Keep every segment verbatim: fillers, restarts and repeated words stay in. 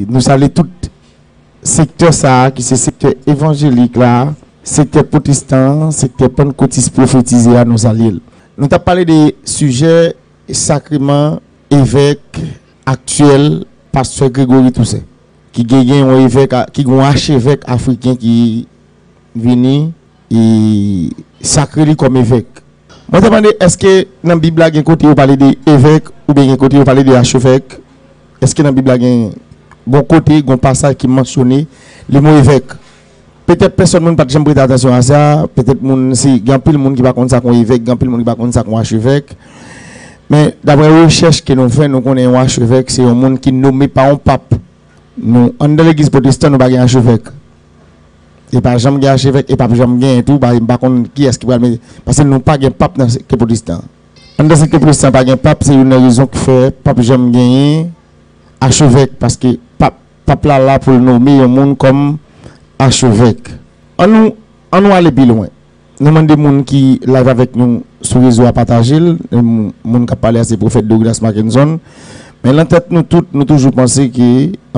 Nou salye tout sektè sa a, ki se sektè evanjelik la, sektè pwotestan an, sektè pannkotis pwofetize a, nou salye l. Nou t ap pale de sijè sakreman evèk aktyèl, pastè Gregory Toussaint, ki gen, gen yon evèk, a- ki gen yon achevèk afriken ki vini e sakre li kòm evèk. Mwen te mande, èske nan Bib la gen kote yo pale de evèk oubyen gen kote yo pale de achevèk? Èske nan Bib la gen gon kote, gon pasaj ki mansyone le mo evèk? Petèt pèsòn moun pa t janm prete atansyon a sa, petèt moun se, gen anpil moun ki pa konn sa k yon evèk, gen anpil moun ki pa konn sa k yon achevèk. Men daprè rechèch ke nou fè, nou konnen yon achevèk se yon moun ki nome pa yon pap. Nou, anndan legliz pwotestan, nou pa gen achevèk. E pa janm gen achevèk, e p ap janm genyen tou, pa, m pa konn kiyès ki pral mete, paske nou pa gen pap nan sektè pwotestan. Anndan sektè pwotestan pa gen pap, se youn nan rezon ki fè p ap janm genyen achevèk, paske pap, pap la la pou l nome yon moun kòm achevèk. Ann nou, ann nou ale pi lwen. Nou mande moun ki live avèk nou sou rezo a pataje l, e moun, moun k ap pale a se pwofèt Douglas Mackenson. Men nan tèt nou tout, nou toujou panse ke,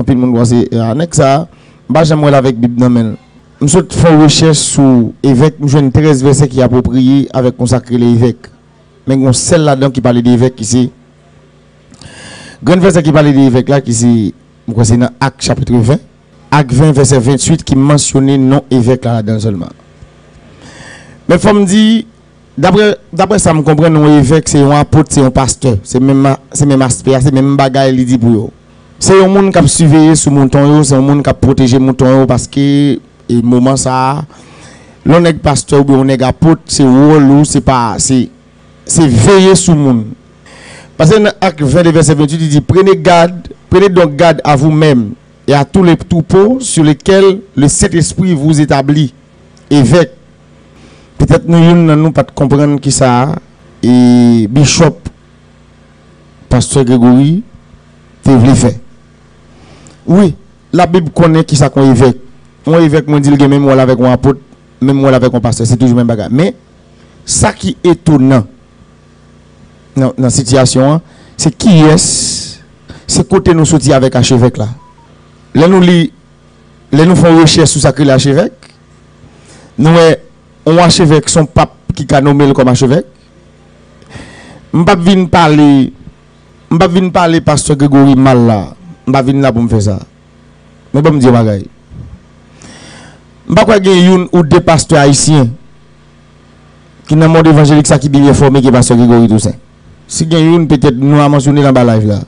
anpil moun panse, a, nèg sa a, m pa janm wè l avèk Bib nan men l. M sot fè yon rechèch sou evèk, m jwenn trèz vèsè ki apwopriye avèk konsa k rele evèk. Men gen yon sèl ladan ki pale de evèk ki se, grenn vèsè ki pale de evèk la ki se, m kwè se nan Ak chapit ven, Ak ven vèsè venntuit ki mansyone non evèk la ladan l sèlman. Men fò m di, daprè, daprè sa m konprann, yon evèk se yon apot, se yon pastè. Se menm, se menm aspè a, se menm bagay li di pou yo. Se yon moun k ap siveye sou mouton yo, se yon moun k ap pwoteje mouton yo, paske, e, moman sa a, lè yon nèg pastè oubyen yon nèg apot, se wòl ou, se pa, se, se veye sou moun. Paske nan Ak ven de vèsè venntuit, li di, prenez garde, prenez donc garde à vous-même et à tous les troupeaux sur lesquels le Saint-Esprit vous établit. Evèk. Petèt nou, youn nan nou pa t konprann kisa, e, bichòp pastè Gregory te vle fè. Wi, Labib konnen kisa k yon evèk. Yon evèk, mwen di l gen menm wòl avèk yon apot, menm wòl avèk yon pastè, se toujou menm bagay. Men, sa ki etonan nan, nan sitiyasyon an, se kiyès, se kote nou soti avèk achevèk la. Lè nou li, lè nou fè yon rechèch sou sa k rele achevèk, nou wè yon achevèk se yon pap ki ka nome l kòm achevèk. M p ap vin pale, m p ap vin pale pastè Gregory mal la. M pa vin la pou m fè sa. Men ban m di yon bagay. M pa kwè gen youn ou de pastè ayisyen ki nan mond evanjelik sa ki byen enfòme ke pastè Gregory Toussaint. Si gen youn, petèt nou a mansyone l anba live la.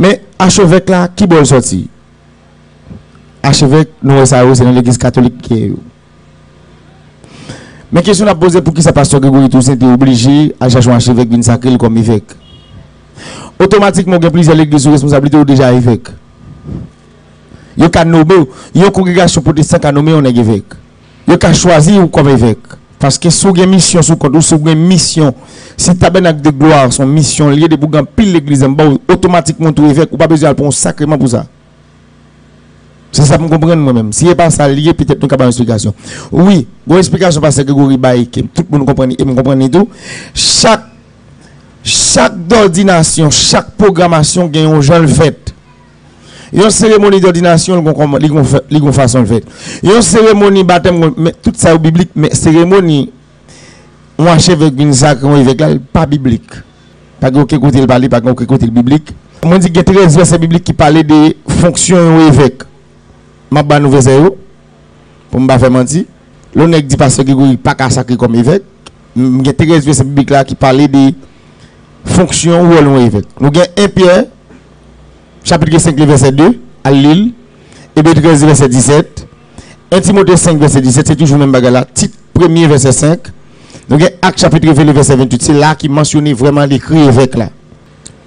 Men achevèk la, ki bò l sòti? Achevèk, nou wè sa yo, se nan legliz katolik ki gen yo. Men kesyon n ap poze, poukisa pastè Gregory Toussaint te oblije al chache yon achevèk vin sakre l kòm evèk? Otomatikman, w gen plizyè legliz sou responsablite w deja evèk. Yo ka nome w, yon kongregasyon pwotestan ka nome yon nèg evèk. Yo ka chwazi w kòm evèk. Paske si w gen misyon sou kont ou, si w gen misyon, si Tabènak de Glwa se yon misyon l ye, depi w gen anpil legliz anba w, otomatikman w tou evèk, ou pa bezwen al pran yon sakreman pou sa. Se sa m konprann mwen menm. Si e pa sa l ye, petèt nou ka ba yon esplikasyon. Wi, gon esplikasyon pastè Gregory bay ke tout moun konprann li, e m konprann li tou. Chak, chak dòdinasyon, chak pwogramasyon gen yon jan l fèt. Yon seremoni dòdinasyon, li gon kòman, li gon fè, li gon fason l fèt. Yon seremoni batèm, men tout sa yo biblik, men seremoni yon achevèk vin sakre yon evèk la, li pa biblik. Pa gen okenn kote l pale, pa gen okenn kote l biblik. Mwen di gen trèz vèsè biblik ki pale de fonksyon yon evèk. M ap ba nou vèsè yo, pou m pa fè manti. Lè yon nèg di pastè Gregory pa ka sakre kòm evèk, m gen trèz vèsè biblik la ki pale de fonksyon, wòl yon evèk. Nou gen en Pyè, chapit senk, vèsè de, al li l. Ebre trèz, vèsè disèt. En Timote senk, vèsè disèt, se toujou menm bagay la. Tit premye, vèsè senk. Nou gen Ak chapit ven, vèsè venntuit. Se la ki mansyone vrèman dekri evèk la.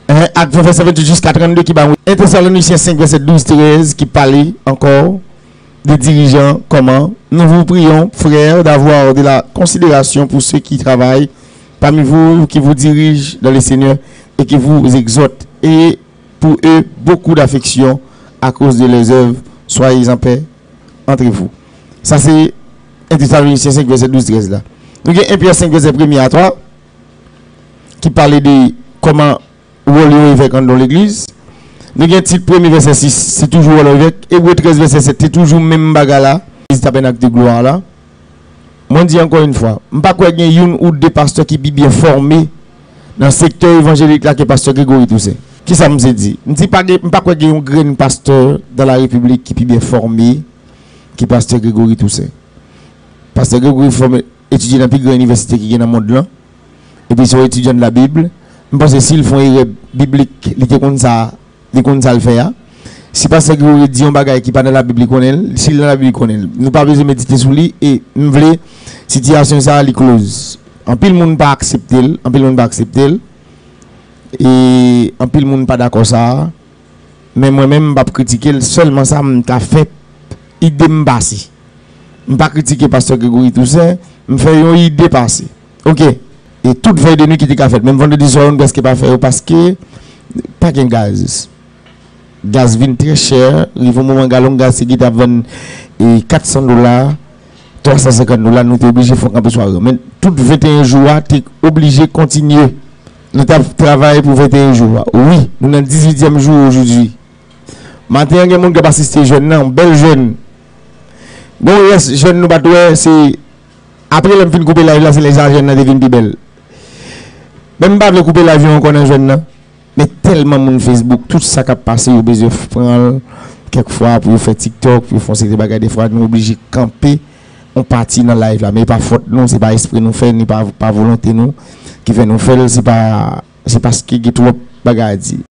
Hein, Ak ven, vèsè venntuit jiska trannde ki ba nou. En Tesalonisyen senk, vèsè douz, trèz, ki pale ankò de dirijan, kòman, nous vous prions, frères, d'avoir de la considération pour ceux qui travaillent parmi vous, qui vous dirigent dans le Seigneur et qui vous exhortent, et pour eux beaucoup d'affection à cause de leurs œuvres, soyez en paix entre vous. Sa se en Tesalonisyen senk, vèsè douz, trèz la. Nou gen en Pyè senk, vèsè premye a twa, ki pale de kòman wòl yon evèk anndan yon legliz. Nou gen Tit premye vèsè sis, se toujou wòl avèk Ebre trèz vèsè sèt, se toujou menm bagay la. Li tabènak de glwa la. Mwen di ankò yon fwa, m pa kwè gen youn ou de pastè ki pi byen fòme nan sektè evanjelik la ke pastè Gregory Toussaint. Kisa m se di? M di pa gen, m pa kwè gen yon grenn pastè dans la République ki pi byen fòme ke pastè Gregory Toussaint. Pastè Gregory fòme etidye nan pi gran inivèsite ki gen nan mond lan. Epi se yon etidyan de la Bib. M panse si l fè yon erè biblik, li te konn sa, li konn sa l fè a. Si pastè Gregory di yon bagay ki pa nan la Bib, li konnen l. Si l nan la Bib, li konnen l. Nou pa bezwen medite sou li. E m vle sitiyasyon sa a, li close. Anpil moun pa aksepte l. Anpil moun pa aksepte l. E anpil moun pa dakò sa a. Men mwen menm, m p ap kritike l. Sèlman sa m ka fè, ide m pase. M pa kritike pastè Gregory Toussaint, m fè yon ide pase. Oke. E tout vèy de nwi ki te ka fèt, menm vandredi swa yo, m prèske pa fè yo paske pa gen gaz. Gaz vin trè chè, rive yon moman galon gaz te gentan ap vann e kat san dola, twa san senkant dola, nou te oblije fè kanpe sware yo. Men tout venteyen jou a te oblije kontinye. Nou t ap travay pou venteyen jou a. Wi, nou nan dizuityèm jou yo jodi. Maten an, gen moun k ap asiste jèn nan, yon bèl jèn. Bon, rès jèn nou pa t wè, se apre lè m fin koupe live la, se lè sa jèn nan te vin pi bèl. Men m pa vle koupe live yo ankò nan jèn nan. Men tèlman moun Facebook, tout sa k ap pase, yo bezwen pran l kèk fwa pou yo fè TikTok, pou yo fè yon seri de bagay. Defwa, nou oblije kanpe yon pati nan live la. Men e pa fòt nou, se pa espre nou fè, ni pa, pa volonte nou ki fè nou fè l. Se pa, se paske gen twòp bagay a di.